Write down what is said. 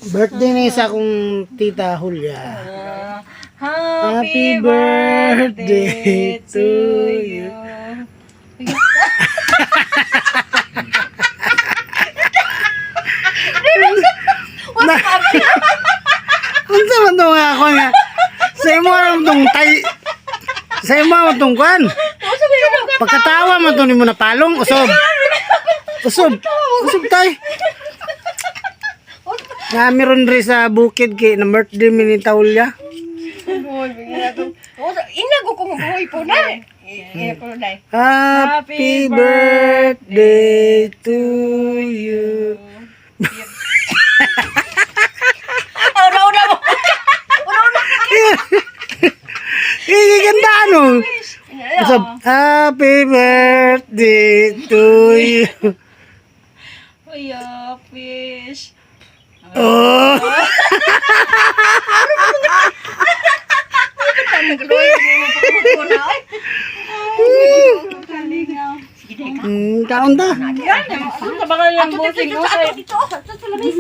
Birthday ni sa akong tita Julia. Happy Happy birthday birthday to to you. Na, unsa man to nga ako nga? Sa imo ra man tong tay, sa imo man tong kwan. Pagkatawa man to nimo na palong usob. Usob. Usob tay. Na meron rin sa bukid kay na birthday mi ni Taulia. Inago ko buhay po na. Ina ko na. Happy birthday to you. Una-una mo. Una-una. Eh, ganda ano. Usob. Happy birthday to you. Uy, fish. Oh. Kalingaw. Kaon ta. Yan, ano sa baka lang Ato busing dito, ato dito, ato sa lamesa.